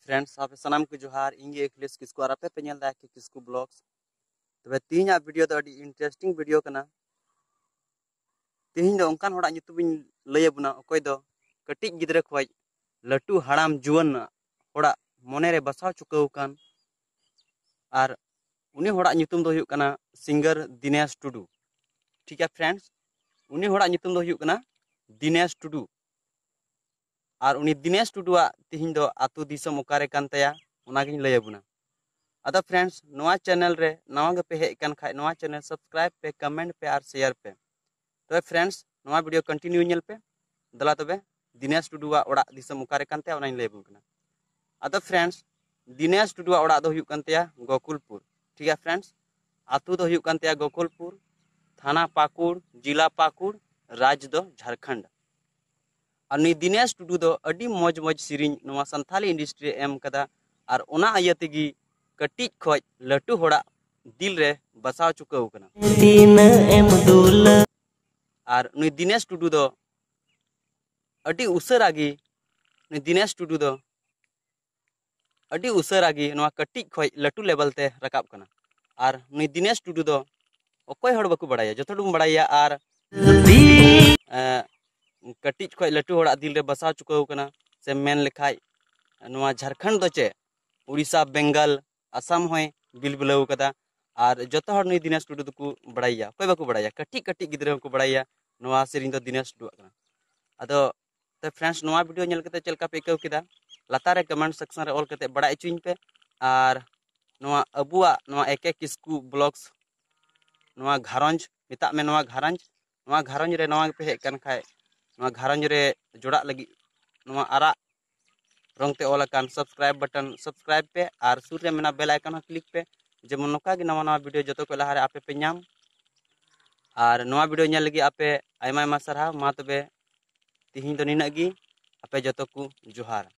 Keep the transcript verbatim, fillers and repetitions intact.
Friends, ᱟᱯᱮ ᱥᱟᱱᱟᱢ ᱠᱚ ᱡᱚᱦᱟᱨ᱾ ᱤᱧ ᱜᱮ ᱮᱠᱷᱤᱞᱮᱥ ᱠᱤᱥᱠᱩ ᱟᱨ ᱟᱯᱮ ᱯᱮ ᱧᱮᱞ ᱫᱟ ᱠᱤ ᱠᱤᱥᱠᱩ ᱵᱞᱚᱜᱥ᱾ ᱛᱚᱵᱮ ᱛᱮᱦᱮᱧᱟᱜ ᱵᱷᱤᱰᱤᱭᱳ ᱫᱚ ᱟᱹᱰᱤ ᱤᱱᱴᱟᱨᱮᱥᱴᱤᱝ ᱵᱷᱤᱰᱤᱭᱳ ᱠᱟᱱᱟ᱾ ᱛᱮᱦᱮᱧ ᱫᱚ ᱚᱱᱠᱟᱱ ᱦᱚᱲᱟᱜ ᱧᱩᱛᱩᱢ ᱤᱧ ᱞᱟᱹᱭ ᱟᱵᱚᱱᱟ, ᱚᱠᱚᱭ ᱫᱚ ᱠᱟᱹᱴᱤᱡ ᱜᱤᱫᱽᱨᱟᱹ ᱠᱷᱚᱱ ᱞᱟᱹᱴᱩ ᱦᱟᱲᱟᱢ ᱡᱩᱣᱟᱹᱱ ᱦᱚᱲᱟᱜ ᱢᱚᱱᱮ ᱨᱮ ᱵᱟᱥᱟᱣ ᱪᱩᱠᱟᱹᱣ ᱟᱠᱟᱱ᱾ ᱟᱨ ᱩᱱᱤ ᱦᱚᱲᱟᱜ ᱧᱩᱛᱩᱢ ᱫᱚ ᱦᱩᱭᱩᱜ ᱠᱟᱱᱟ ᱥᱤᱝᱜᱟᱨ ᱫᱤᱱᱮᱥ ᱴᱩᱰᱩ᱾ ᱴᱷᱤᱠ ᱜᱮᱭᱟ friends, ᱩᱱᱤ ᱦᱚᱲᱟᱜ ᱧᱩᱛᱩᱢ ᱫᱚ ᱦᱩᱭᱩᱜ ᱠᱟᱱᱟ ᱫᱤᱱᱮᱥ ᱴᱩᱰᱩ᱾ ᱟᱨ ᱩᱱᱤ ᱫᱤᱱᱮᱥ ᱴᱩᱰᱩᱣᱟᱜ ᱛᱮᱦᱮᱧ ᱫᱚ ᱟᱹᱛᱩ ᱫᱤᱥᱚᱢ ᱚᱠᱟᱨᱮ ᱠᱟᱱ ᱛᱟᱭᱟ, ᱚᱱᱟᱜᱤᱧ ᱞᱟᱹᱭ ᱟᱵᱚᱱᱟ᱾ ᱟᱫᱚ friends, ᱱᱚᱣᱟ ᱪᱮᱱᱮᱞ ᱨᱮ ᱱᱟᱣᱟ ᱜᱮᱯᱮ ᱦᱮᱡ ᱟᱠᱟᱱ ᱠᱷᱟᱡ, ᱱᱚᱣᱟ ᱪᱮᱱᱮᱞ ᱥᱟᱵᱥᱠᱨᱟᱭᱤᱵ ᱯᱮ, ᱠᱚᱢᱮᱱᱴ ᱯᱮ ᱟᱨ ᱥᱮᱭᱟᱨ ᱯᱮ᱾ ᱛᱚᱵᱮ friends, ᱱᱚᱣᱟ ᱵᱷᱤᱰᱤᱭᱳ ᱠᱚᱱᱴᱤᱱᱤᱭᱩ ᱧᱮᱞ ᱯᱮ᱾ ᱫᱮᱞᱟ ᱛᱚᱵᱮ, ᱫᱤᱱᱮᱥ ᱴᱩᱰᱩᱣᱟᱜ ᱚᱲᱟᱜ ᱫᱤᱥᱚᱢ ᱚᱠᱟᱨᱮ ᱠᱟᱱ ᱛᱟᱭᱟ, ᱚᱱᱟᱧ ᱞᱟᱹᱭ ᱟᱵᱚᱱ ᱠᱟᱱᱟ᱾ ᱟᱫᱚ friends, ᱫᱤᱱᱮᱥ ᱴᱩᱰᱩᱣᱟᱜ ᱚᱲᱟᱜ ᱫᱚ ᱦᱩᱭᱩᱜ ᱠᱟᱱ ᱛᱟᱭᱟ ᱜᱳᱠᱩᱞᱯᱩᱨ᱾ ᱴᱷᱤᱠ ᱜᱮᱭᱟ friends, ᱟᱹᱛᱩ ᱫᱚ ᱦᱩᱭᱩᱜ ᱠᱟᱱ ᱛᱟᱭᱟ ᱜᱳᱠᱩᱞᱯᱩᱨ, ᱛᱷᱟᱱᱟ ᱯᱟᱹᱠᱩᱲ, ᱡᱮᱞᱟ ᱯᱟᱹᱠᱩᱲ, ᱨᱟᱡᱽ ᱫᱚ ᱡᱷᱟᱲᱠᱷᱚᱸᱰ᱾ ᱟᱨ ᱱᱩᱭ ᱫᱤᱱᱮᱥ ᱴᱩᱰᱩ ᱫᱚ ᱟᱹᱰᱤ ᱢᱚᱡᱽ ᱢᱚᱡᱽ ᱥᱮᱨᱮᱧ ᱱᱚᱣᱟ ᱥᱟᱱᱛᱷᱟᱞᱤ ᱤᱱᱰᱟᱥᱴᱨᱤ ᱨᱮ ᱮᱢ ᱠᱟᱫᱟ᱾ ᱟᱨ ᱚᱱᱟ ᱤᱭᱟᱹ ᱛᱮᱜᱮ ᱠᱟᱹᱴᱤᱡ ᱠᱷᱚᱡ ᱞᱟᱹᱴᱩ ᱦᱚᱲᱟᱜ ᱫᱤᱞ ᱨᱮ ᱵᱟᱥᱟᱣ ᱪᱩᱠᱟᱹᱣ ᱠᱟᱱᱟ᱾ ᱛᱤᱱᱟᱹᱜ ᱮᱢ ᱫᱩᱞᱟᱹᱲ᱾ ᱟᱨ ᱱᱩᱭ ᱫᱤᱱᱮᱥ ᱴᱩᱰᱩ ᱫᱚ ᱟᱹᱰᱤ ᱩᱥᱟᱹᱨᱟ ᱜᱮ, ᱱᱩᱭ ᱫᱤᱱᱮᱥ ᱴᱩᱰᱩ ᱫᱚ ᱟᱹᱰᱤ ᱩᱥᱟᱹᱨᱟ ᱜᱮ ᱱᱚᱣᱟ ᱠᱟᱹᱴᱤᱡ ᱠᱷᱚᱡ ᱞᱟᱹᱴᱩ ᱞᱮᱵᱮᱞ ᱛᱮ ᱨᱟᱠᱟᱵ ᱠᱟᱱᱟ᱾ ᱟᱨ ᱱᱩᱭ ᱫᱤᱱᱮᱥ ᱴᱩᱰᱩ ᱫᱚ ᱚᱠᱚᱭ ᱦᱚᱲ ᱵᱟᱠᱚ ᱵᱟᱲᱟᱭᱟ, ᱡᱚᱛᱚ ᱦᱚᱲ ᱵᱚᱱ ᱵᱟᱲᱟᱭᱟ᱾ ᱟᱨ ᱮᱸ, ᱠᱟᱹᱴᱤᱡ ᱠᱷᱚᱡ ᱞᱟᱹᱴᱩ ᱦᱚᱲᱟᱜ ᱫᱤᱞ ᱨᱮ ᱵᱟᱥᱟᱣ ᱪᱩᱠᱟᱹᱣ ᱠᱟᱱᱟ᱾ ᱥᱮ ᱢᱮᱱ ᱞᱮᱠᱷᱟᱡ ᱱᱚᱣᱟ ᱡᱷᱟᱲᱠᱷᱚᱸᱰ ᱫᱚ ᱪᱮᱫ, ᱩᱲᱤᱥᱥᱟ, ᱵᱮᱝᱜᱟᱞ, ᱟᱥᱟᱢ ᱦᱚᱸᱭ ᱵᱤᱞᱵᱤᱞᱟᱹᱣ ᱠᱟᱫᱟ᱾ ᱟᱨ ᱡᱚᱛᱚ ᱦᱚᱲ ᱱᱩᱭ ᱫᱤᱱᱮᱥ ᱴᱩᱰᱩ ᱫᱚᱠᱚ ᱵᱟᱲᱟᱭᱟ, ᱚᱠᱚᱭ ᱵᱟᱠᱚ ᱵᱟᱲᱟᱭᱟ? ᱠᱟᱹᱴᱤᱡ ᱠᱟᱹᱴᱤᱡ ᱜᱤᱫᱽᱨᱟᱹ ᱦᱚᱸᱠᱚ ᱵᱟᱲᱟᱭᱟ ᱱᱚᱣᱟ ᱥᱮᱨᱮᱧ ᱫᱚ ᱫᱤᱱᱮᱥ ᱴᱩᱰᱩᱣᱟᱜ ᱠᱟᱱᱟ᱾ ᱟᱫᱚ ᱛᱚ friends, ᱱᱚᱣᱟ ᱵᱷᱤᱰᱤᱭᱳ ᱧᱮᱞ ᱠᱟᱛᱮ ᱪᱮᱫ ᱞᱮᱠᱟ ᱯᱮ ᱟᱹᱭᱠᱟᱹᱣ ᱠᱮᱫᱟ, ᱞᱟᱛᱟᱨ ᱨᱮ ᱠᱚᱢᱮᱱᱴ ᱥᱮᱠᱥᱚᱱ ᱨᱮ ᱚᱞ ᱠᱟᱛᱮ ᱵᱟᱲᱟᱭ ᱦᱚᱪᱚᱧ ᱯᱮ᱾ ᱟᱨ ᱱᱚᱣᱟ ᱟᱵᱚᱣᱟᱜ ᱱᱚᱣᱟ ᱮᱠᱮ ᱠᱤᱥᱠᱩ ᱵᱞᱚᱜᱥ, ᱱᱚᱣᱟ ᱜᱷᱟᱨᱚᱸᱡᱽ, ᱢᱮᱛᱟᱜ ᱢᱮ ᱱᱚᱣᱟ ᱜᱷᱟᱨᱚᱸᱡᱽ, ᱱᱚᱣᱟ ᱜᱷᱟᱨᱚᱸᱡᱽ ᱨᱮ ᱱᱟᱣᱟ ᱜᱮᱯᱮ ᱦᱮᱡ ᱟᱠᱟᱱ ᱠᱷᱟᱡ, ᱱᱚᱣᱟ ᱜᱷᱟᱨᱚᱸᱡᱽ ᱨᱮ ᱡᱚᱲᱟᱜ ᱞᱟᱹᱜᱤᱫ ᱱᱚᱣᱟ ᱟᱨᱟᱜ ᱨᱚᱝ ᱛᱮ ᱚᱞ ᱟᱠᱟᱱ ᱥᱟᱵᱥᱠᱨᱟᱭᱤᱵ ᱵᱟᱴᱚᱱ ᱥᱟᱵᱥᱠᱨᱟᱭᱤᱵ ᱯᱮ ᱟᱨ ᱥᱩᱨ ᱨᱮ ᱢᱮᱱᱟᱜ ᱵᱮᱞ ᱟᱭᱠᱚᱱ ᱦᱚᱸ ᱠᱞᱤᱠ ᱯᱮ, ᱡᱮᱢᱚᱱ ᱱᱚᱝᱠᱟ ᱜᱮ ᱱᱟᱣᱟ ᱱᱟᱣᱟ ᱵᱷᱤᱰᱤᱭᱳ ᱡᱚᱛᱚ ᱠᱷᱚᱱ ᱞᱟᱦᱟᱨᱮ ᱟᱯᱮ ᱯᱮ ᱧᱟᱢ᱾ ᱟᱨ ᱱᱚᱣᱟ ᱵᱷᱤᱰᱤᱭᱳ ᱧᱮᱞ ᱞᱟᱹᱜᱤᱫ ᱟᱯᱮ ᱟᱭᱢᱟ ᱟᱭᱢᱟ ᱥᱟᱨᱦᱟᱣ᱾ ᱢᱟ ᱛᱚᱵᱮ ᱛᱤᱦᱤᱧ ᱫᱚ ᱱᱤᱱᱟᱹᱜ ᱜᱮ, ᱟᱯᱮ ᱡᱚᱛᱚ ᱠᱚ ᱡᱚᱦᱟᱨ᱾